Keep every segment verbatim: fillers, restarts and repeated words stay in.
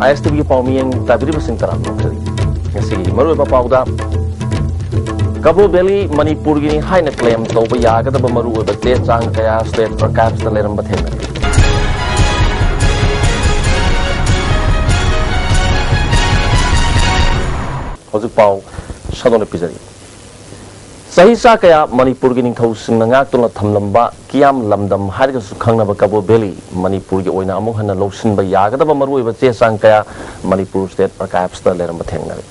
ꯑꯥꯏ ꯑꯦꯁ T ꯚꯤꯒꯤ ꯄꯥꯎ ꯃꯤꯠꯌꯦꯡ ꯇꯥꯕꯤꯔꯤꯕꯁꯤꯡ ꯇꯔꯥꯝꯅ ꯑꯣꯛꯆꯔꯤ꯫ ꯉꯁꯤꯒꯤ ꯃꯔꯨꯑꯣꯏꯕ ꯄꯥꯎꯗ, ꯀꯕꯣ ꯚꯦꯂꯤ ꯃꯅꯤꯄꯨꯔꯒꯤꯅꯤ ꯍꯥꯏꯅ ꯀ꯭ꯂꯦꯝ ꯇꯧꯕ ꯌꯥꯒꯗꯕ ꯃꯔꯨꯑꯣꯏꯕ ꯆꯦ ꯆꯥꯡ ꯀꯌꯥ ꯁ꯭ꯇꯦꯠ ꯑꯥꯔꯀꯥꯏꯚꯁꯇ ꯂꯩꯔꯝꯕ ꯊꯦꯡꯅꯔꯦ꯫ ꯍꯧꯖꯤꯛ ꯄꯥꯎ ꯁꯟꯗꯣꯛꯅ ꯄꯤꯖꯔꯤ꯫ ꯆꯍꯤ ꯆꯥ ꯀꯌꯥ ꯃꯅꯤꯄꯨꯔꯒꯤ ꯅꯤꯡꯊꯧꯁꯤꯡꯅ ꯉꯥꯛꯇꯨꯅ ꯊꯝꯂꯝꯕ ꯀꯤꯌꯥꯝ ꯂꯝꯗꯝ ꯍꯥꯏꯔꯒꯁꯨ ꯈꯪꯅꯕ ꯀꯕꯣ ꯚꯦꯂꯤ ꯃꯅꯤꯄꯨꯔꯒꯤ ꯑꯣꯏꯅ ꯑꯃꯨꯛ ꯍꯟꯅ ꯂꯧꯁꯤꯟꯕ ꯌꯥꯒꯗꯕ ꯃꯔꯨꯑꯣꯏꯕ ꯆꯦ ꯆꯥꯡ ꯀꯌꯥ ꯃꯅꯤꯄꯨꯔ ꯁ꯭ꯇꯦꯠ ꯑꯥꯔꯀꯥꯏꯚꯁꯇ ꯂꯩꯔꯝꯕ ꯊꯦꯡꯅꯔꯦ꯫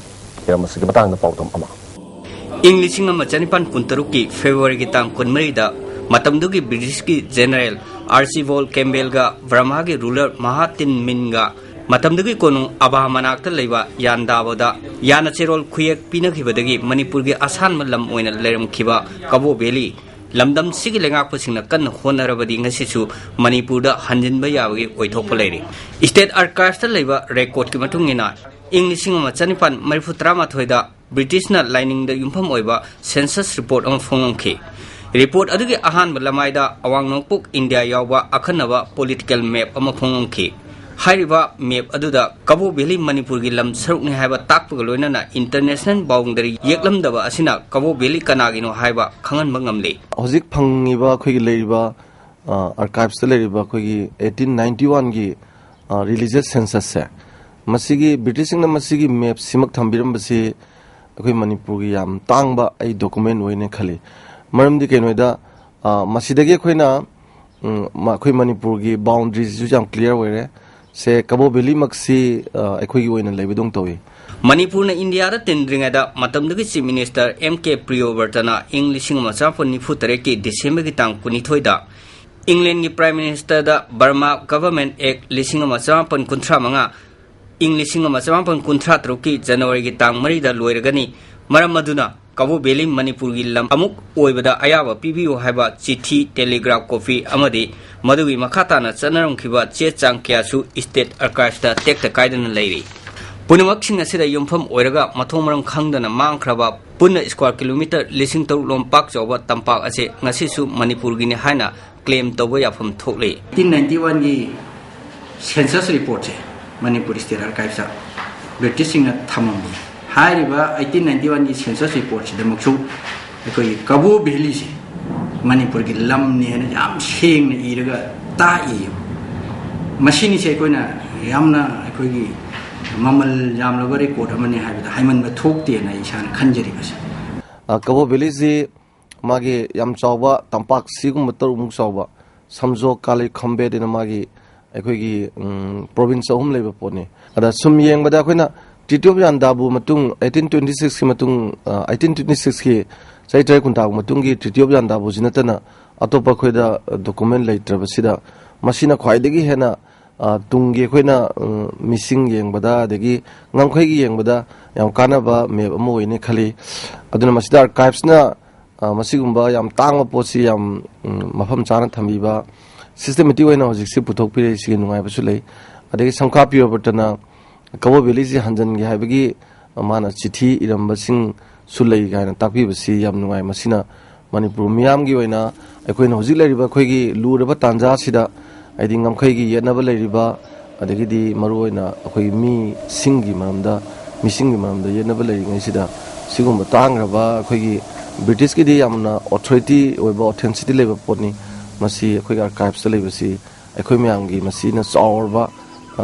ꯍꯤꯔꯝ ꯑꯁꯤꯒꯤ ꯃꯇꯥꯡꯗ ꯄꯥꯎꯗꯝ ꯑꯃ꯫ ꯏꯪ ꯂꯤꯁꯤꯡ ꯑꯃ ꯆꯅꯤꯄꯥꯟ ꯀꯨꯟꯇꯔꯨꯛꯀꯤ ꯐꯦꯕ꯭ꯔꯨꯋꯥꯔꯤꯒꯤ ꯇꯥꯡ ꯀꯨꯟꯃꯔꯤꯗ ꯃꯇꯝꯗꯨꯒꯤ ꯕ꯭ꯔꯤꯇꯤꯁꯀꯤ ꯖꯦꯅꯔꯦꯜ ꯑꯥꯔꯆꯤꯕꯣꯜ ꯀꯦꯝꯕꯦꯜꯒ ꯕꯔꯃꯥꯒꯤ ꯔꯨꯂꯔ ꯃꯍꯥꯇꯤꯟ ꯃꯤꯟꯒ ꯃꯇꯝꯗꯨꯒꯤ ꯀꯣꯅꯨꯡ ꯑꯕꯥ ꯃꯅꯥꯛꯇ ꯂꯩꯕ ꯌꯥꯟꯗꯥꯕꯣꯗ ꯌꯥꯅ ꯆꯦꯔꯣꯜ ꯈꯨꯌꯦꯛ ꯄꯤꯅꯈꯤꯕꯗꯒꯤ ꯃꯅꯤꯄꯨꯔꯒꯤ ꯑꯁꯥꯟꯕ ꯂꯝ ꯑꯣꯏꯅ ꯂꯩꯔꯝꯈꯤꯕ ꯀꯕꯣ ꯚꯦꯂꯤ ꯂꯝꯗꯝꯁꯤꯒꯤ ꯂꯩꯉꯥꯛꯄꯁꯤꯡꯅ ꯀꯟꯅ ꯍꯣꯠꯅꯔꯕꯗꯤ ꯉꯁꯤꯁꯨ ꯃꯅꯤꯄꯨꯔꯗ ꯍꯟꯖꯤꯟꯕ ꯌꯥꯕꯒꯤ ꯑꯣꯏꯊꯣꯛꯄ ꯂꯩꯔꯤ꯫ ꯁ꯭ꯇꯦꯠ ꯑꯥꯔꯀꯥꯏꯚꯁꯇ ꯂꯩꯕ ꯔꯦꯀꯣꯔꯗꯀꯤ ꯃꯇꯨꯡ ꯏꯟꯅ, ꯏꯪ ꯂꯤꯁꯤꯡ ꯑꯃ ꯆꯅꯤꯄꯥꯟ ꯃꯔꯤꯐꯨ ꯇꯔꯥꯃꯥꯊꯣꯏꯗ ꯕ꯭ꯔꯤꯇꯤꯁꯅ ꯂꯥꯏꯅꯤꯡꯗ ꯌꯨꯝꯐꯝ ꯑꯣꯏꯕ ꯁꯦꯟꯁꯁ ꯔꯤꯄꯣꯔꯠ ꯑꯃ ꯐꯣꯡꯂꯝꯈꯤ꯫ ꯔꯤꯄꯣꯔꯠ ꯑꯗꯨꯒꯤ ꯑꯍꯥꯟꯕ ꯂꯃꯥꯏꯗ ꯑꯋꯥꯡ ꯅꯣꯡꯄꯣꯛ ꯏꯟꯗꯤꯌꯥ ꯌꯥꯎꯕ ꯑꯈꯟꯅꯕ ꯄꯣꯂꯤꯇꯤꯀꯦꯜ ꯃꯦꯞ ꯑꯃ ꯐꯣꯡꯂꯝꯈꯤ꯫ ꯍꯥꯏꯔꯤꯕ ꯃꯦꯞ ꯑꯗꯨꯗ ꯀꯕꯣ ꯚꯦꯂꯤ ꯃꯅꯤꯄꯨꯔꯒꯤ ꯂꯝ ꯁꯔꯨꯛꯅꯤ ꯍꯥꯏꯕ ꯇꯥꯛꯄꯒ ꯂꯣꯏꯅꯅ ꯏꯟꯇꯔꯅꯦꯁꯅꯦꯜ ꯕꯥꯎꯟꯗꯔꯤ ꯌꯦꯛꯂꯝꯗꯕ ꯑꯁꯤꯅ ꯀꯕꯣ ꯚꯦꯂꯤ ꯀꯅꯥꯒꯤꯅꯣ ꯍꯥꯏꯕ ꯈꯪꯍꯟꯕ ꯉꯝꯂꯤ꯫ ꯍꯧꯖꯤꯛ ꯐꯪꯉꯤꯕ ꯑꯩꯈꯣꯏꯒꯤ ꯂꯩꯔꯤꯕ, ꯑ, ꯑꯥꯔꯀꯥꯏꯚꯁꯇ ꯂꯩꯔꯤꯕ ꯑꯩꯈꯣꯏꯒꯤ ꯑꯩꯠꯇꯤꯟ ꯅꯥꯏꯟꯇꯤ ꯋꯥꯟꯒꯤ, ꯑ, ꯔꯤꯂꯤꯖꯁ ꯁꯦꯟꯁꯁꯁꯦ, ꯃꯁꯤꯒꯤ ꯕ꯭ꯔꯤꯇꯤꯁꯁꯤꯡꯅ ꯃꯁꯤꯒꯤ ꯃꯦꯞꯁꯤꯃꯛ ꯊꯝꯕꯤꯔꯝꯕꯁꯤ ꯑꯩꯈꯣꯏ ꯃꯅꯤꯄꯨꯔꯒꯤ ꯌꯥꯝ ꯇꯥꯡꯕ ꯑꯩ ꯗꯣꯀꯨꯃꯦꯟ ꯑꯣꯏꯅ ꯈꯜꯂꯤ꯫ ꯃꯔꯝꯗꯤ ꯀꯩꯅꯣꯗ, ꯑ, ꯃꯁꯤꯗꯒꯤ ꯑꯩꯈꯣꯏꯅ, ꯎꯝ, ꯃ-, ꯑꯩꯈꯣꯏ ꯃꯅꯤꯄꯨꯔꯒꯤ ꯕꯥꯎꯟꯗ꯭ꯔꯤꯁꯤꯁꯨ ꯌꯥꯝ ꯀ꯭ꯂꯤꯌꯥꯔ ꯑꯣꯏꯔꯦ꯫ ꯁꯦ ꯀꯕꯣ ꯚꯦꯂꯤꯃꯛꯁꯤ, ꯑ, ꯑꯩꯈꯣꯏꯒꯤ ꯑꯣꯏꯅ ꯂꯩꯕꯗꯧꯅ ꯇꯧꯏ꯫ ꯃꯅꯤꯄꯨꯔꯅ ꯏꯟꯗꯤꯌꯥꯗ ꯇꯤꯟꯗ꯭ꯔꯤꯉꯩꯗ ꯃꯇꯝꯗꯨꯒꯤ ꯆꯤꯐ ꯃꯤꯅꯤꯁꯇꯔ ꯑꯦꯝ ꯀꯦ ꯄ꯭ꯔꯤꯌꯣꯕꯔꯇꯅ ꯏꯪ ꯂꯤꯁꯤꯡ ꯑꯃ ꯆꯃꯥꯄꯟ ꯅꯤꯐꯨ ꯇꯔꯦꯠꯀꯤ ꯗꯤꯁꯦꯝꯕꯔꯒꯤ ꯇꯥꯡ ꯀꯨꯟꯅꯤꯊꯣꯏꯗ ꯏꯪꯂꯦꯟꯒꯤ ꯄ꯭ꯔꯥꯏꯝ ꯃꯤꯅꯤꯁꯇꯔꯗ ꯕꯔꯃꯥ ꯒꯚꯔꯟꯃꯦꯟꯠ ꯑꯦꯛꯠ ꯂꯤꯁꯤꯡ ꯑꯃ ꯆꯃꯥꯄꯟ ꯀꯨꯟꯊ꯭ꯔꯥ ꯃꯉꯥ, ꯏꯪ ꯂꯤꯁꯤꯡ ꯑꯃ ꯆꯃꯥꯄꯟ ꯀꯨꯟꯊ꯭ꯔꯥ ꯇꯔꯨꯛꯀꯤ ꯖꯅꯋꯥꯔꯤꯒꯤ ꯇꯥꯡ ꯃꯔꯤꯗ ꯂꯣꯏꯔꯒꯅꯤ, ꯃꯔꯝ ꯑꯗꯨꯅ ꯀꯕꯣ ꯚꯦꯂꯤ ꯃꯅꯤꯄꯨꯔꯒꯤ ꯂꯝ ꯑꯃꯨꯛ ꯑꯣꯏꯕꯗ ꯑꯌꯥꯕ ꯄꯤꯕꯤꯌꯨ ꯍꯥꯏꯕ ꯆꯤꯊꯤ, ꯇꯦꯂꯤꯒ꯭ꯔꯥꯐ ꯀꯣꯄꯤ ꯑꯃꯗꯤ ꯃꯗꯨꯒꯤ ꯃꯈꯥ ꯇꯥꯅ ꯆꯠꯅꯔꯝꯈꯤꯕ ꯆꯦ ꯆꯥꯡ ꯀꯌꯥꯁꯨ ꯁ꯭ꯇꯦꯠ ꯑꯥꯔꯀꯥꯏꯚꯁꯇ ꯇꯦꯛꯇ ꯀꯥꯏꯗꯅ ꯂꯩꯔꯤ꯫ ꯄꯨꯝꯅꯃꯛꯁꯤꯡ ꯑꯁꯤꯗ ꯌꯨꯝꯐꯝ ꯑꯣꯏꯔꯒ ꯃꯊꯣꯡ ꯃꯔꯝ ꯈꯪꯗꯅ ꯃꯥꯡꯈ꯭ꯔꯕ ꯄꯨꯟꯅ ꯁ꯭ꯀ꯭ꯋꯥꯔ ꯀꯤꯂꯣꯃꯤꯇꯔ ꯂꯤꯁꯤꯡ ꯇꯔꯨꯛ ꯂꯣꯝ ꯄꯥꯛ ꯆꯥꯎꯕ ꯇꯝꯄꯥꯛ ꯑꯁꯦ ꯉꯁꯤꯁꯨ ꯃꯅꯤꯄꯨꯔꯒꯤꯅꯤ ꯍꯥꯏꯅ ꯀ꯭ꯂꯦꯝ ꯇꯧꯕ ꯌꯥꯐꯝ ꯊꯣꯛꯂꯤ꯫ ꯑꯩꯠꯇꯤꯟ ꯅꯥꯏꯟꯇꯤ ꯋꯥꯟꯒꯤ ꯁꯦꯟꯁꯁ ꯔꯤꯄꯣꯔꯠꯁꯦ ꯃꯅꯤꯄꯨꯔ ꯁ꯭ꯇꯦꯠ ꯑꯥꯔꯀꯥꯏꯚꯁꯇ ꯕ꯭ꯔꯤꯇꯤꯁꯁꯤꯡꯅ ꯊꯝꯃꯝꯃꯤ꯫ ꯍꯥꯏꯔꯤꯕ ꯑꯩꯠꯇꯤꯟ ꯅꯥꯏꯟꯇꯤ ꯋꯥꯟꯒꯤ ꯁꯦꯟꯁꯁ ꯔꯤꯄꯣꯔꯠꯁꯤꯗꯃꯛꯁꯨ ꯑꯩꯈꯣꯏꯒꯤ ꯀꯕꯣ ꯚꯦꯂꯤꯁꯦ ꯃꯅꯤꯄꯨꯔꯒꯤ ꯂꯝꯅꯤ ꯍꯥꯏꯅ ꯌꯥꯝ ꯁꯦꯡꯅ ꯏꯔꯒ ꯇꯥꯛꯏ꯫ ꯃꯁꯤꯅꯤꯁꯦ ꯑꯩꯈꯣꯏꯅ ꯌꯥꯝꯅ ꯑꯩꯈꯣꯏꯒꯤ ꯃꯃꯜ ꯌꯥꯝꯂꯕ ꯔꯦꯀꯣꯔꯠ ꯑꯃꯅꯤ ꯍꯥꯏꯕꯗ ꯍꯥꯏꯃꯟꯕ ꯊꯣꯛꯇꯦꯅ ꯑꯩ ꯏꯁꯥꯅ ꯈꯟꯖꯔꯤꯕꯁꯦ꯫ ꯀꯕꯣ ꯚꯦꯂꯤꯁꯤ ꯃꯥꯒꯤ ꯌꯥꯝ ꯆꯥꯎꯕ ꯇꯝꯄꯥꯛ ꯁꯤꯒꯨꯝꯕ ꯇꯔꯨꯛꯃꯨꯛ ꯆꯥꯎꯕ ꯁꯝꯖꯣ ꯀꯥꯂꯤ ꯈꯝꯕꯦꯠ ꯍꯥꯏꯅ ꯃꯥꯒꯤ ꯑꯩꯈꯣꯏꯒꯤ ꯄ꯭ꯔꯣꯚꯤꯟꯁ ꯑꯍꯨꯝ ꯂꯩꯕ ꯄꯣꯠꯅꯤ꯫ ꯑꯗ ꯁꯨꯝ ꯌꯦꯡꯕꯗ ꯑꯩꯈꯣꯏꯅ ꯇ꯭ꯔꯤꯇꯤ ꯑꯣꯐ ꯌꯥꯟꯗꯥꯕꯨ ꯃꯇꯨꯡ ꯑꯩꯠꯇꯤꯟ ꯇ꯭ꯋꯦꯟꯇꯤ ꯁꯤꯛꯁꯀꯤ ꯃꯇꯨꯡ ꯑꯩꯠꯇꯤꯟ ꯇ꯭ꯋꯦꯟꯇꯤ ꯁꯤꯛꯁꯀꯤ ꯆꯍꯤ ꯇꯔꯦꯠ ꯀꯨꯟꯊ꯭ꯔꯥꯒꯤ ꯃꯇꯨꯡꯒꯤ ꯇ꯭ꯔꯤꯇꯤ ꯑꯣꯐ ꯌꯥꯟꯗꯥꯕꯨꯁꯤ ꯅꯠꯇꯅ ꯑꯇꯣꯞꯄ ꯑꯩꯈꯣꯏꯗ ꯗꯣꯀꯨꯃꯦꯟ ꯂꯩꯇ꯭ꯔꯕꯁꯤꯗ ꯃꯁꯤꯅ ꯈ꯭ꯋꯥꯏꯗꯒꯤ ꯍꯦꯟꯅ ꯇꯨꯡꯒꯤ ꯑꯩꯈꯣꯏꯅ ꯃꯤꯁꯤꯡ ꯌꯦꯡꯕꯗ ꯑꯗꯒꯤ ꯉꯝꯈꯩꯒꯤ ꯌꯦꯡꯕꯗ ꯌꯥꯝ ꯀꯥꯟꯅꯕ ꯃꯦꯞ ꯑꯃ ꯑꯣꯏꯅꯤ ꯈꯜꯂꯤ꯫ ꯑꯗꯨꯅ ꯃꯁꯤꯗ ꯑꯥꯔꯀꯥꯏꯚꯁꯅ ꯃꯁꯤꯒꯨꯝꯕ ꯌꯥꯝ ꯇꯥꯡꯕ ꯄꯣꯠꯁꯤ ꯌꯥꯝ ꯃꯐꯝ ꯆꯥꯅ ꯊꯝꯕꯤꯕ, ꯁꯤꯁꯇꯦꯃꯦꯇꯤꯛ ꯑꯣꯏꯅ ꯍꯧꯖꯤꯛꯁꯤ ꯄꯨꯊꯣꯛꯄꯤꯔꯛꯏꯁꯤꯒꯤ ꯅꯨꯡꯉꯥꯏꯕꯁꯨ ꯂꯩ꯫ ꯑꯗꯒꯤ ꯁꯝꯈꯥ ꯄꯤꯌꯣꯔꯕ꯭ꯔꯇꯅ ꯀꯕꯣ ꯚꯦꯂꯤꯁꯤ ꯍꯟꯖꯟꯒꯦ ꯍꯥꯏꯕꯒꯤ ꯃꯥꯅ ꯆꯤꯊꯤ ꯏꯔꯝꯕꯁꯤꯡꯁꯨ ꯂꯩ ꯀꯥꯏꯅ ꯇꯥꯛꯄꯤꯕꯁꯤ ꯌꯥꯝ ꯅꯨꯡꯉꯥꯏ꯫ ꯃꯁꯤꯅ ꯃꯅꯤꯄꯨꯔ ꯃꯤꯌꯥꯝꯒꯤ ꯑꯣꯏꯅ ꯑꯩꯈꯣꯏꯅ ꯍꯧꯖꯤꯛ ꯂꯩꯔꯤꯕ ꯑꯩꯈꯣꯏꯒꯤ ꯂꯨꯔꯕ ꯇꯥꯟꯖꯥ ꯑꯁꯤꯗ, ꯍꯥꯏꯗꯤ ꯉꯝꯈꯩꯒꯤ ꯌꯦꯠꯅꯕ ꯂꯩꯔꯤꯕ, ꯑꯗꯒꯤꯗꯤ ꯃꯔꯨꯑꯣꯏꯅ ꯑꯩꯈꯣꯏꯒꯤ ꯃꯤꯁꯤꯡꯒꯤ ꯃꯔꯝꯗ, ꯃꯤꯁꯤꯡꯒꯤ ꯃꯔꯝꯗ ꯌꯦꯠꯅꯕ ꯂꯩꯔꯤꯉꯩꯁꯤꯗ ꯁꯤꯒꯨꯝꯕ ꯇꯥꯡꯈ꯭ꯔꯕ ꯑꯩꯈꯣꯏꯒꯤ ꯕ꯭ꯔꯤꯇꯤꯁꯀꯤꯗꯤ ꯌꯥꯝꯅ ꯑꯣꯊꯣꯔꯤꯇꯤ ꯑꯣꯏꯕ, ꯑꯣꯊꯦꯟꯁꯤꯇꯤ ꯂꯩꯕ ꯄꯣꯠꯅꯤ꯫ ꯃꯁꯤ ꯑꯩꯈꯣꯏꯒꯤ ꯑꯥꯔꯀꯥꯏꯚꯁꯇ ꯂꯩꯕꯁꯤ ꯑꯩꯈꯣꯏ ꯃꯌꯥꯝꯒꯤ ꯃꯁꯤꯅ ꯆꯥꯎꯔꯕ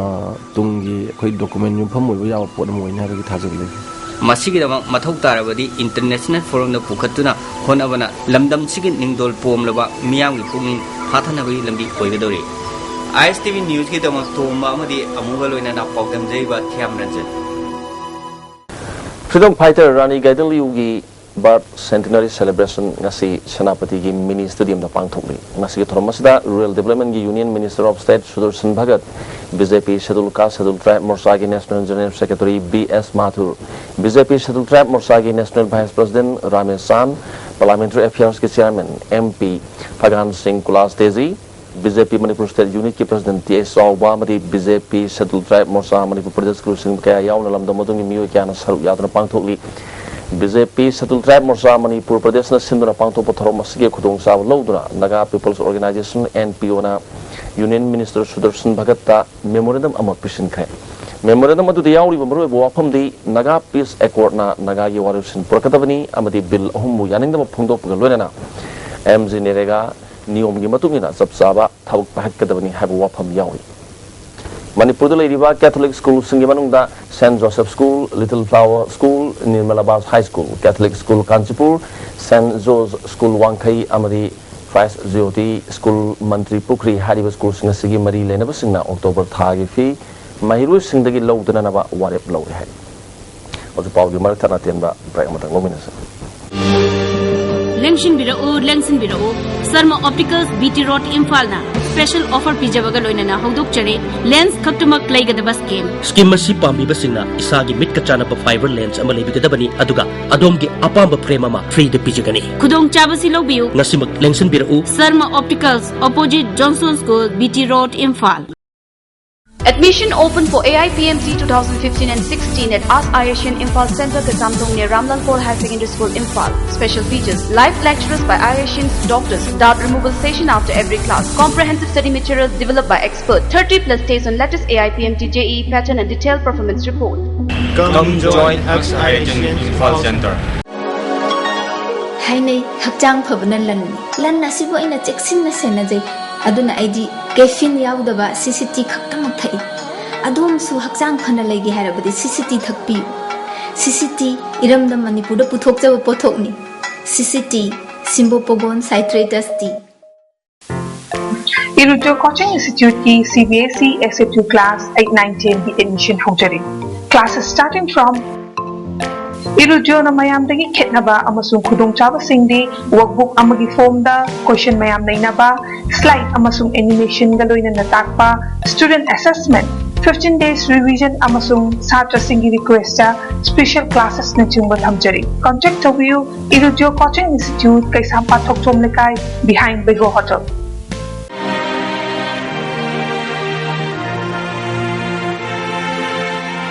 ꯇꯨꯡꯒꯤ ꯑꯩꯈꯣꯏ ꯗꯣꯀꯨꯃꯦꯟ ꯌꯨꯝꯐꯝ ꯑꯣꯏꯕ ꯌꯥꯕ ꯄꯣꯠ ꯑꯃ ꯑꯣꯏꯅꯤ ꯍꯥꯏꯕꯒꯤ ꯊꯥꯖꯕ ꯂꯩ꯫ ꯃꯁꯤꯒꯤꯗꯃꯛ ꯃꯊꯧ ꯇꯥꯔꯕꯗꯤ ꯏꯟꯇꯔꯅꯦꯁꯅꯦꯜ ꯐꯣꯔꯝꯗ ꯄꯨꯈꯠꯇꯨꯅ ꯍꯣꯠꯅꯕꯅ ꯂꯝꯗꯝꯁꯤꯒꯤ ꯅꯤꯡꯗꯣꯜ ꯄꯣꯝꯂꯕ ꯃꯤꯌꯥꯝꯒꯤ ꯄꯨꯛꯅꯤꯡ ꯐꯥꯊꯅꯕꯒꯤ ꯂꯝꯕꯤ ꯑꯣꯏꯒꯗꯧꯔꯤ꯫ ꯑꯥꯏ ꯑꯦꯁ ꯇꯤ ꯚꯤ ꯅ꯭ꯌꯨꯁꯀꯤꯗꯃꯛ ꯇꯣꯝꯕ ꯑꯃꯗꯤ ꯑꯃꯨꯒ ꯂꯣꯏꯅꯅ ꯄꯥꯎꯗꯝꯖꯔꯤꯕ ꯊꯤꯌꯥꯝ Ranjan. Freedom fighter Rani Gaidinliuꯒꯤ birth centenary celebration ꯉꯁꯤ ꯁꯦꯅꯥꯄꯇꯤꯒꯤ ꯃꯤꯅꯤ ꯁ꯭ꯇꯦꯗꯤꯌꯝꯗ ꯄꯥꯡꯊꯣꯛꯂꯤ꯫ ꯉꯁꯤꯒꯤ ꯊꯧꯔꯝ ꯑꯁꯤꯗ Rural Developmentꯒꯤ Union Minister of State Sudarshan Bhagat, B J P Scheduled Caste Scheduled Tribe ꯃꯣꯔꯆꯥꯒꯤ National General Secretary B S Mathur, B J P Scheduled Tribe ꯃꯣꯔꯆꯥꯒꯤ National Vice President Ramesh Chand, Parliamentary Affairsꯀꯤ Chairman M P Faggan Singh Kulaste, B J P Manipur state ꯌꯨꯅꯤꯠꯀꯤ ꯄ꯭ꯔꯁꯤꯗꯦꯟꯠ T H Chaoba ꯑꯃꯗꯤ B J P Scheduled Tribe Morcha Manipur ꯄ꯭ꯔꯗꯦꯁꯀꯤ ꯂꯨꯆꯤꯡꯕ ꯀꯌꯥ ꯌꯥꯎꯅ ꯂꯝꯗꯝ ꯑꯗꯨꯒꯤ ꯃꯤꯑꯣꯏ ꯀꯌꯥꯅ ꯁꯔꯨꯛ ꯌꯥꯗꯨꯅ ꯄꯥꯡꯊꯣꯛꯂꯤ꯫ B J P Scheduled Tribe Morcha Manipur ꯄ꯭ꯔꯗꯦꯁꯅ ꯁꯤꯟꯗꯨꯅ ꯄꯥꯡꯊꯣꯛꯄ ꯊꯧꯔꯝ ꯑꯁꯤꯒꯤ ꯈꯨꯗꯣꯡꯆꯥꯕ ꯂꯧꯗꯨꯅ Naga People's Organisation, N P ꯑꯣꯅ Union Minister Sudarshan Bhagatta memorandum ꯑꯃ ꯄꯤꯁꯤꯟꯈ꯭ꯔꯦ꯫ Memorandum ꯑꯗꯨꯗ ꯌꯥꯎꯔꯤꯕ ꯃꯔꯨꯑꯣꯏꯕ ꯋꯥꯐꯝꯗꯤ ꯅꯥꯒꯥ Peace Accordꯅ ꯅꯥꯒꯥꯒꯤ ꯋꯥꯔꯣꯏꯁꯤꯟ ꯄꯨꯔꯛꯀꯗꯕꯅꯤ ꯑꯃꯗꯤ bill ꯑꯍꯨꯝꯕꯨ ꯌꯥꯅꯤꯡꯗꯕ ꯐꯣꯡꯗꯣꯛꯄꯒ ꯂꯣꯏꯅꯅ MGNREGA ꯅꯤꯌꯣꯝꯒꯤ ꯃꯇꯨꯡ ꯏꯟꯅ ꯆꯞ ꯆꯥꯕ ꯊꯕꯛ ꯄꯥꯏꯈꯠꯀꯗꯕꯅꯤ ꯍꯥꯏꯕ ꯋꯥꯐꯝ ꯌꯥꯎꯔꯤ꯫ ꯃꯅꯤꯄꯨꯔꯗ ꯂꯩꯔꯤꯕ Catholic schoolꯁꯤꯡꯒꯤ ꯃꯅꯨꯡꯗ Saint Joseph School, Little Flower School, Nirmala Bas High School, Catholic School Kanchipur, Saint George School ꯋꯥꯡꯈꯩ ꯑꯃꯗꯤ Christ Jyoti School ꯃꯟꯇ꯭ꯔꯤ ꯄꯨꯈ꯭ꯔꯤ ꯍꯥꯏꯔꯤꯕ schoolꯁꯤꯡ ꯑꯁꯤꯒꯤ ꯃꯔꯤ ꯂꯩꯅꯕꯁꯤꯡꯅ October ꯊꯥꯒꯤ fee ꯃꯍꯩꯔꯣꯏꯁꯤꯡꯗꯒꯤ ꯂꯧꯗꯅꯅꯕ ꯋꯥꯔꯦꯞ ꯂꯧꯔꯦ ꯍꯥꯏ꯫ ꯍꯧꯖꯤꯛ ꯄꯥꯎꯒꯤ ꯃꯔꯛ ꯊꯠꯅ ꯑꯇꯦꯟꯕ break ꯑꯃꯇꯪ ꯂꯧꯃꯤꯟꯅꯁꯤ꯫ ꯂꯦꯡꯁꯤꯟꯕꯤꯔꯛꯎ, ꯂꯦꯡꯁꯤꯟꯕꯤꯔꯛꯎ꯫ Sharma Opticals, B T Road, ꯏꯝꯐꯥꯜꯅ special offer ꯄꯤꯖꯕꯒ ꯂꯣꯏꯅꯅ ꯍꯧꯗꯣꯛꯆꯔꯤ lens ꯈꯛꯇꯃꯛ ꯂꯩꯒꯗꯕ scheme꯫ Scheme ꯑꯁꯤ ꯄꯥꯝꯕꯤꯕꯁꯤꯡꯅ ꯏꯁꯥꯒꯤ ꯃꯤꯠꯀ ꯆꯥꯟꯅꯕ fiber lens ꯑꯃ ꯂꯩꯕꯤꯒꯗꯕꯅꯤ, ꯑꯗꯨꯒ ꯑꯗꯣꯝꯒꯤ ꯑꯄꯥꯝꯕ frame ꯑꯃ freeꯗ ꯄꯤꯖꯒꯅꯤ꯫ ꯈꯨꯗꯣꯡꯆꯥꯕꯁꯤ ꯂꯧꯕꯤꯌꯨ꯫ ꯉꯁꯤꯃꯛ ꯂꯦꯡꯁꯤꯟꯕꯤꯔꯛꯎ꯫ Sharma Opticals, opposite Johnson School, B T Road, Imphal. Admission open for A I P M T two thousand fifteen and sixteen at ASK Ayashin Imphal Center, Kaisamthong near Ramlal Paul Higher Secondary School, Imphal. Special features: live lecturers by Ayashin's doctors, doubt removal session after every class, comprehensive study materials developed by expert, thirty plus days on latest A I P M T J E E pattern and detailed performance report. Come join ASK Ayashin Imphal Center. ꯍꯥꯏꯅꯩ, ꯍꯛꯆꯥꯡ ꯐꯕꯅ ꯂꯟꯅꯤ꯫ ꯂꯟ ꯑꯁꯤꯕꯨ ꯑꯩꯅ ꯆꯦꯛꯁꯤꯟꯅ ꯁꯦꯟꯅꯖꯩ꯫ ꯑꯗꯨꯅ ꯑꯩꯗꯤ caffeine ꯌꯥꯎꯗꯕ C C T ꯈꯛꯇꯃꯛ ꯊꯛꯏ꯫ ꯑꯗꯣꯝꯁꯨ ꯍꯛꯆꯥꯡ ꯐꯅ ꯂꯩꯒꯦ ꯍꯥꯏꯔꯕꯗꯤ C C T ꯊꯛꯄꯤꯌꯨ꯫ C C T ꯏꯔꯝꯗꯝ ꯃꯅꯤꯄꯨꯔꯗ ꯄꯨꯊꯣꯛꯆꯕ ꯄꯣꯠꯊꯣꯛꯅꯤ꯫ C C T, Simbo Pogon Citratus Tea. Irutio Coaching Institute ꯀꯤ C B S E S F U class eight, nine, ten ꯒꯤ admission ꯍꯧꯖꯔꯤ꯫ Classes starting from Irutio ꯅ ꯃꯌꯥꯝꯗꯒꯤ ꯈꯦꯠꯅꯕ ꯑꯃꯁꯨꯡ ꯈꯨꯗꯣꯡꯆꯥꯕꯁꯤꯡꯗꯤ workbook ꯑꯃꯒꯤ form ꯗ question ꯃꯌꯥꯝ ꯅꯩꯅꯕ, slide ꯑꯃꯁꯨꯡ animation ꯒ ꯂꯣꯏꯅꯅ ꯇꯥꯛꯄ, student assessment, fifteen days revision ꯑꯃꯁꯨꯡ ꯁꯥꯇ꯭ꯔꯁꯤꯡꯒꯤ request ꯇ special classes ꯅꯆꯤꯡꯕ ꯊꯝꯖꯔꯤ꯫ Contact ꯇꯧꯕꯤꯌꯨ꯫ Irutio Coaching Institute, ꯀꯩꯁꯥꯝꯄꯥꯠ ꯊꯣꯛꯆꯣꯝ ꯂꯩꯀꯥꯏ, behind Beiho Hotel.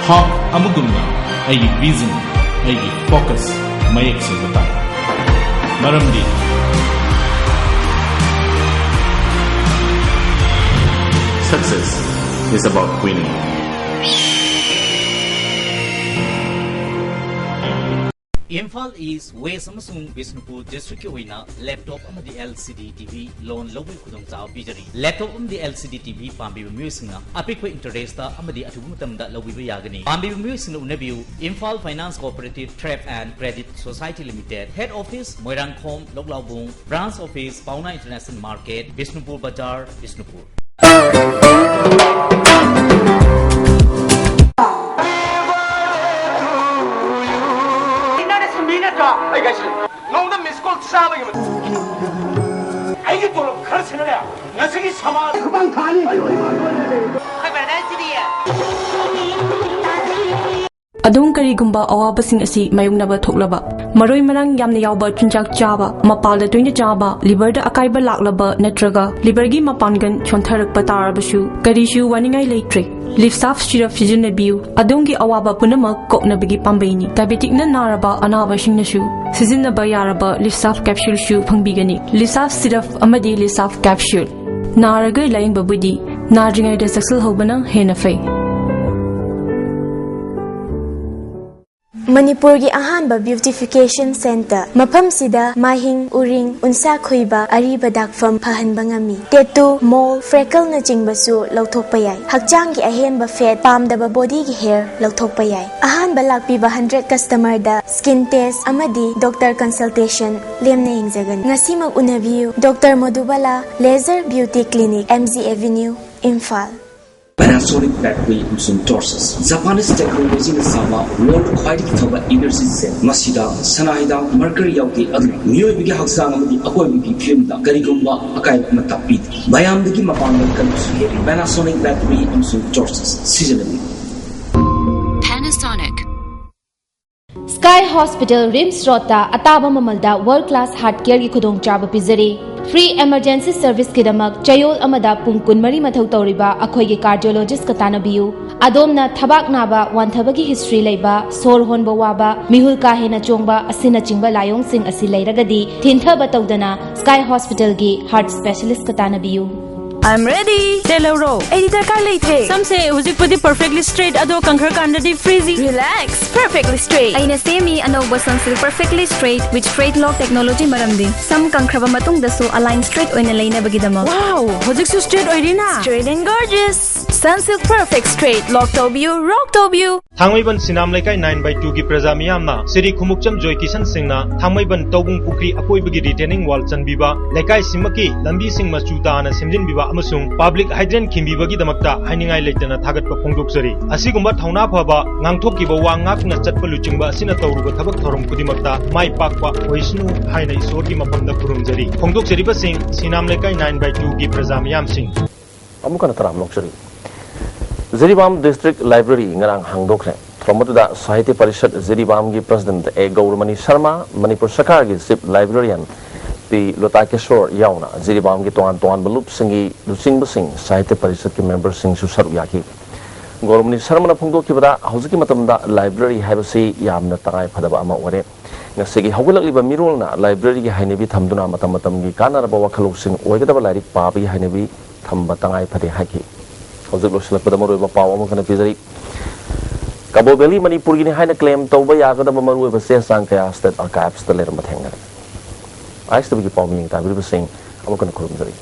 Hawk ꯑꯃꯒꯨꯝꯅ ꯑꯩꯒꯤ vision, ꯑꯩꯒꯤ focus ꯃꯌꯦꯛ ꯁꯦꯡꯕ ꯇꯥꯏ꯫ ꯃꯔꯝꯗꯤ Success is about winning. Imphal east, west ꯑꯃꯁꯨꯡ ꯕꯤꯁꯅꯨꯄꯨꯔ ꯗꯤꯁꯇ꯭ꯔꯤꯛꯀꯤ ꯑꯣꯏꯅ ꯂꯦꯞꯇꯣꯞ ꯑꯃꯗꯤ LCD TV ꯂꯣꯟ ꯂꯧꯕꯒꯤ ꯈꯨꯗꯣꯡꯆꯥꯕ ꯄꯤꯖꯔꯤ꯫ ꯂꯦꯞꯇꯣꯞ ꯑꯃꯗꯤ LCD TV ꯄꯥꯝꯕꯤꯕ ꯃꯤꯑꯣꯏꯁꯤꯡꯅ ꯑꯄꯤꯛꯄ ꯏꯟꯇꯔꯦꯁꯇ ꯑꯃꯗꯤ ꯑꯊꯨꯕ ꯃꯇꯝꯗ ꯂꯧꯕꯤꯕ ꯌꯥꯒꯅꯤ꯫ ꯄꯥꯝꯕꯤꯕ ꯃꯤꯑꯣꯏꯁꯤꯡꯅ ꯎꯅꯕꯤꯌꯨ, Imphal Finance Cooperative Trade and Credit Society Limited, Head Office, Moirangkhom, ꯂꯣꯛꯂꯥꯎꯕꯨꯡ, Branch Office, Paona International Market, Bishnupur Bazar, Bishnupur. ꯅꯪꯅ ꯁꯨꯝꯕꯤ ꯅꯠꯇ꯭ꯔꯣ? ꯑꯩ ꯀꯥꯏꯁꯤ ꯅꯣꯡꯗ ꯃꯤꯁ ꯀꯣꯜ ꯆꯥꯕꯒꯤ ꯃꯇꯨꯡ ꯑꯩꯒꯤ ꯇꯣꯂꯣꯞ ꯈꯔ ꯁꯤꯟꯅꯔꯦ꯫ ꯉꯁꯤꯒꯤ ꯁꯃꯥꯖ ꯈꯨꯕꯥꯡ ꯊꯥꯅꯤ꯫ ꯑꯩꯈꯣꯏ ꯕ꯭ꯔꯗꯔꯁꯤꯗꯤ꯫ ꯑꯗꯣꯝ ꯀꯔꯤꯒꯨꯝꯕ ꯑꯋꯥꯕꯁꯤꯡ ꯑꯁꯤ ꯃꯥꯌꯣꯛꯅꯕ ꯊꯣꯛꯂꯕ, ꯃꯔꯣꯏ ꯃꯔꯥꯡ ꯌꯥꯝꯅ ꯌꯥꯎꯕ ꯆꯤꯟꯖꯥꯛ ꯆꯥꯕ, ꯃꯄꯥꯜꯗ ꯇꯣꯏꯅ ꯆꯥꯕ, ꯂꯤꯚꯔꯗ ꯑꯀꯥꯏꯕ ꯂꯥꯛꯂꯕ ꯅꯠꯇ꯭ꯔꯒ ꯂꯤꯚꯔꯒꯤ ꯃꯄꯥꯡꯒꯜ ꯁꯣꯟꯊꯔꯛꯄ ꯇꯥꯔꯕꯁꯨ, ꯀꯔꯤꯁꯨ ꯋꯥꯅꯤꯡꯉꯥꯏ ꯂꯩꯇ꯭ꯔꯦ꯫ ꯂꯤꯞꯁꯥꯐ ꯁꯤꯔꯞ ꯁꯤꯖꯤꯟꯅꯕꯤꯌꯨ꯫ ꯑꯗꯣꯝꯒꯤ ꯑꯋꯥꯕ ꯄꯨꯝꯅꯃꯛ ꯀꯣꯛꯅꯕꯒꯤ ꯄꯥꯝꯕꯩꯅꯤ꯫ ꯗꯥꯏꯕꯦꯇꯤꯛꯅ ꯅꯥꯔꯕ ꯑꯅꯥꯕꯁꯤꯡꯅꯁꯨ ꯁꯤꯖꯤꯟꯅꯕ ꯌꯥꯔꯕ ꯂꯤꯞꯁꯥꯐ ꯀꯦꯞꯁꯨꯜꯁꯨ ꯐꯪꯕꯤꯒꯅꯤ꯫ ꯂꯤꯞꯁꯥꯐ ꯁꯤꯔꯞ ꯑꯃꯗꯤ ꯂꯤꯞꯁꯥꯐ ꯀꯦꯞꯁꯨꯜ꯫ ꯅꯥꯔꯒ ꯂꯥꯌꯦꯡꯕꯕꯨꯗꯤ ꯅꯥꯗ꯭ꯔꯤꯉꯩꯗ ꯆꯦꯛꯁꯤꯜꯍꯧꯕꯅ ꯍꯦꯟꯅ ꯐꯩ꯫ ꯃꯅꯤꯄꯨꯔꯒꯤ ꯑꯍꯥꯟꯕ ꯕ꯭ꯌꯨꯇꯤꯐꯤꯀꯦꯁꯟ ꯁꯦꯟꯇꯔ꯫ ꯃꯐꯝꯁꯤꯗ ꯃꯥꯏꯍꯤꯡ, ꯎꯔꯤꯡ, ꯎꯟꯁꯥ ꯈꯨꯏꯕ, ꯑꯔꯤꯕ ꯗꯥꯛꯐꯝ ꯐꯍꯟꯕ ꯉꯝꯃꯤ꯫ ꯇꯦꯇꯨ, ꯃꯣꯜ, ꯐ꯭ꯔꯦꯀꯜꯅꯆꯤꯡꯕꯁꯨ ꯂꯧꯊꯣꯛꯄ ꯌꯥꯏ꯫ ꯍꯛꯆꯥꯡꯒꯤ ꯑꯍꯦꯟꯕ ꯐꯦꯠ, ꯄꯥꯝꯗꯕ ꯕꯣꯗꯤꯒꯤ ꯍꯦꯌꯔ ꯂꯧꯊꯣꯛꯄ ꯌꯥꯏ꯫ ꯑꯍꯥꯟꯕ ꯂꯥꯛꯄꯤꯕ ꯍꯟꯗ꯭ꯔꯦꯠ ꯀꯁꯇꯃꯔꯗ ꯁ꯭ꯀꯤꯟ ꯇꯦꯁ ꯑꯃꯗꯤ ꯗꯣꯛꯇꯔ ꯀꯟꯁꯜꯇꯦꯁꯟ ꯂꯦꯝꯅ ꯌꯦꯡꯖꯒꯅꯤ꯫ ꯉꯁꯤꯃꯛ ꯎꯅꯕꯤꯌꯨ꯫ Doctor Madhubala, laser beauty clinic, MG Avenue, Imphal. Panasonic battery ꯑꯃꯁꯨꯡ torches, Japanese technologyꯅ ꯁꯥꯕ world ꯈ꯭ꯋꯥꯏꯗꯒꯤ ꯐꯕ energy set꯫ ꯃꯁꯤꯗ ꯁꯅꯥ ꯍꯤꯗꯥꯛ mercury ꯌꯥꯎꯗꯦ, ꯑꯗꯨꯅ ꯃꯤꯑꯣꯏꯕꯒꯤ ꯍꯛꯆꯥꯡ ꯑꯃꯗꯤ ꯑꯀꯣꯏꯕꯒꯤ ꯐꯤꯕꯝꯗ ꯀꯔꯤꯒꯨꯝꯕ ꯑꯀꯥꯏꯕ ꯑꯃꯠꯇ ꯄꯤꯗꯦ꯫ ꯃꯌꯥꯝꯗꯒꯤ ꯃꯄꯥꯡꯒꯜ ꯀꯟꯕꯁꯨ ꯍꯦꯜꯂꯤ꯫ Panasonic battery ꯑꯃꯁꯨꯡ torches ꯁꯤꯖꯤꯟꯅꯕꯤꯌꯨ꯫ Panasonic. Sky Hospital, RIMS Roadꯇ ꯑꯇꯥꯕ ꯃꯃꯜꯗ world class heart careꯒꯤ ꯈꯨꯗꯣꯡꯆꯥꯕ ꯄꯤꯖꯔꯤ꯫ Free emergency serviceꯀꯤꯗꯃꯛ ꯆꯌꯣꯜ ꯑꯃꯗ ꯄꯨꯡ ꯀꯨꯟꯃꯔꯤ ꯃꯊꯧ ꯇꯧꯔꯤꯕ ꯑꯩꯈꯣꯏꯒꯤ cardiologistꯀ ꯇꯥꯟꯅꯕꯤꯌꯨ꯫ ꯑꯗꯣꯝꯅ ꯊꯕꯥꯛ ꯅꯥꯕ, ꯋꯥꯟꯊꯕꯒꯤ history ꯂꯩꯕ, ꯁꯣꯔ ꯍꯣꯟꯕ ꯋꯥꯕ, ꯃꯤꯍꯨꯜ ꯀꯥ ꯍꯦꯟꯅ ꯆꯣꯡꯕ ꯑꯁꯤꯅꯆꯤꯡꯕ ꯂꯥꯏꯑꯣꯡꯁꯤꯡ ꯑꯁꯤ ꯂꯩꯔꯒꯗꯤ, ꯊꯤꯟꯊꯕ ꯇꯧꯗꯅ Sky Hospitalꯒꯤ heart specialistꯀ ꯇꯥꯟꯅꯕꯤꯌꯨ꯫ I'm ready. ꯁꯦ ꯂꯧꯔꯣ꯫ ꯑꯩꯗꯤ ꯗꯔꯀꯥꯔ ꯂꯩꯇ꯭ꯔꯦ꯫ ꯁꯝꯁꯦ ꯍꯧꯖꯤꯛꯄꯨꯗꯤ perfectly straight, ꯑꯗꯣ ꯀꯪꯈ꯭ꯔꯀꯥꯟꯗꯗꯤ frizzy꯫ Relax, perfectly straight. ꯑꯩꯅ ꯁꯦꯝꯃꯤ ꯑꯅꯧꯕ Sunsilk Perfectly Straight with Straight Lock Technology ꯃꯔꯝꯗꯤ ꯁꯝ ꯀꯪꯈ꯭ꯔꯕ ꯃꯇꯨꯡꯗꯁꯨ ꯑꯂꯥꯏꯟ ꯁ꯭ꯇ꯭ꯔꯦꯠ ꯑꯣꯏꯅ ꯂꯩꯅꯕꯒꯤꯗꯃꯛ꯫ Wow, ꯍꯧꯖꯤꯛꯁꯨ straight ꯑꯣꯏꯔꯤꯅ꯫ Straight and gorgeous. Sunsilk Perfect Straight Lock ꯇꯧꯕꯤꯌꯨ, rock ꯇꯧꯕꯤꯌꯨ꯫ ꯊꯥꯡꯃꯩꯕꯟ ꯁꯤꯅꯥꯝ ꯂꯩꯀꯥꯏ nine by two ꯒꯤ ꯄ꯭ꯔꯖꯥ ꯃꯤꯌꯥꯝꯅ ꯁ꯭ꯔꯤ ꯈꯨꯃꯨꯛꯆꯝ ꯖꯣꯏ ꯀꯤꯁꯟ ꯁꯤꯡꯅ ꯊꯥꯡꯃꯩꯕꯟ ꯇꯧꯕꯨꯡ ꯄꯨꯈ꯭ꯔꯤ ꯑꯀꯣꯏꯕꯒꯤ retaining wall ꯆꯟꯕꯤꯕ, ꯂꯩꯀꯥꯏꯁꯤꯃꯛꯀꯤ ꯂꯝꯕꯤꯁꯤꯡ ꯃꯆꯨ ꯇꯥꯅ ꯁꯦꯝꯖꯤꯟꯕꯤꯕ ꯑꯃꯁꯨꯡ public hydrant ꯈꯤꯟꯕꯤꯕꯒꯤꯗꯃꯛꯇ ꯍꯥꯏꯅꯤꯡꯉꯥꯏ ꯂꯩꯇꯅ ꯊꯥꯒꯠꯄ ꯐꯣꯡꯗꯣꯛꯆꯔꯤ꯫ ꯑꯁꯤꯒꯨꯝꯕ ꯊꯧꯅꯥ ꯐꯕ, ꯉꯥꯡꯊꯣꯛꯈꯤꯕ ꯋꯥ ꯉꯥꯛꯅ ꯆꯠꯄ ꯂꯨꯆꯤꯡꯕ ꯑꯁꯤꯅ ꯇꯧꯔꯨꯕ ꯊꯕꯛ ꯊꯧꯔꯝ ꯈꯨꯗꯤꯡꯃꯛꯇ ꯃꯥꯏ ꯄꯥꯛꯄ ꯑꯣꯏꯁꯅꯨ ꯍꯥꯏꯅ ꯏꯁꯣꯔꯒꯤ ꯃꯐꯝꯗ ꯈꯨꯔꯨꯝꯖꯔꯤ꯫ ꯐꯣꯡꯗꯣꯛꯆꯔꯤꯕꯁꯤꯡ ꯁꯤꯅꯥꯝ ꯂꯩꯀꯥꯏ nine by two ꯒꯤ ꯄ꯭ꯔꯖꯥ ꯃꯤꯌꯥꯝꯁꯤꯡ꯫ ꯑꯃꯨꯛ ꯍꯟꯅ ꯇꯔꯥꯝꯅ ꯑꯣꯛꯆꯔꯤ꯫ ꯖꯤꯔꯤꯕꯥꯝ District Library ꯉꯔꯥꯡ ꯍꯥꯡꯗꯣꯛꯈ꯭ꯔꯦ꯫ ꯊꯧꯔꯝ ꯑꯗꯨꯗ ꯁꯥꯍꯤꯇ꯭ꯌ ꯄꯔꯤꯁꯠ ꯖꯤꯔꯤꯕꯥꯝꯒꯤ President ꯑꯦ ꯒꯧꯔꯃꯅꯤ ꯁꯔꯃ, ꯃꯅꯤꯄꯨꯔ ꯁꯔꯀꯥꯔꯒꯤ Chief Librarian ꯄꯤ ꯂꯣꯇꯥ ꯀꯤꯁꯣꯔ ꯌꯥꯎꯅ ꯖꯤꯔꯤꯕꯥꯝꯒꯤ ꯇꯣꯉꯥꯟ ꯇꯣꯉꯥꯟꯕ ꯂꯨꯞꯁꯤꯡꯒꯤ ꯂꯨꯆꯤꯡꯕꯁꯤꯡ, ꯁꯥꯍꯤꯇ꯭ꯌ ꯄꯔꯤꯁꯠꯀꯤ memberꯁꯤꯡꯁꯨ ꯁꯔꯨꯛ ꯌꯥꯈꯤ꯫ ꯒꯧꯔꯃꯅꯤ ꯁꯔꯃꯅ ꯐꯣꯡꯗꯣꯛꯈꯤꯕꯗ, ꯍꯧꯖꯤꯛꯀꯤ ꯃꯇꯝꯗ library ꯍꯥꯏꯕꯁꯤ ꯌꯥꯝꯅ ꯇꯉꯥꯏ ꯐꯗꯕ ꯑꯃ ꯑꯣꯏꯔꯦ꯫ ꯉꯁꯤꯒꯤ ꯍꯧꯒꯠꯂꯛꯂꯤꯕ ꯃꯤꯔꯣꯜꯅ libraryꯒꯤ ꯍꯩꯅꯕꯤ ꯊꯝꯗꯨꯅ ꯃꯇꯝ ꯃꯇꯝꯒꯤ ꯀꯥꯟꯅꯔꯕ ꯋꯥꯈꯜꯂꯧꯁꯤꯡ ꯑꯣꯏꯒꯗꯕ ꯂꯥꯏꯔꯤꯛ ꯄꯥꯕꯒꯤ ꯍꯩꯅꯕꯤ ꯊꯝꯕ ꯇꯉꯥꯏ ꯐꯗꯦ ꯍꯥꯏꯈꯤ꯫ ꯍꯧꯖꯤꯛ ꯂꯣꯏꯁꯤꯜꯂꯛꯄꯗ ꯃꯔꯨꯑꯣꯏꯕ ꯄꯥꯎ ꯑꯃꯈꯛꯅ ꯄꯤꯖꯔꯤ꯫ ꯀꯕꯣ ꯚꯦꯂꯤ ꯃꯅꯤꯄꯨꯔꯒꯤꯅꯤ ꯍꯥꯏꯅ claim ꯇꯧꯕ ꯌꯥꯒꯗꯕ ꯃꯔꯨꯑꯣꯏꯕ ꯆꯦ ꯆꯥꯡ ꯀꯌꯥ State Archivesꯇ ꯂꯩꯔꯝꯕ ꯊꯦꯡꯅꯔꯦ꯫ ISTVꯒꯤ ꯄꯥꯎ ꯃꯤꯌꯦꯡ ꯇꯥꯕꯤꯔꯤꯕꯁꯤꯡ ꯑꯃꯨꯛ ꯍꯟꯅ ꯈꯨꯔꯨꯝꯖꯔꯤ꯫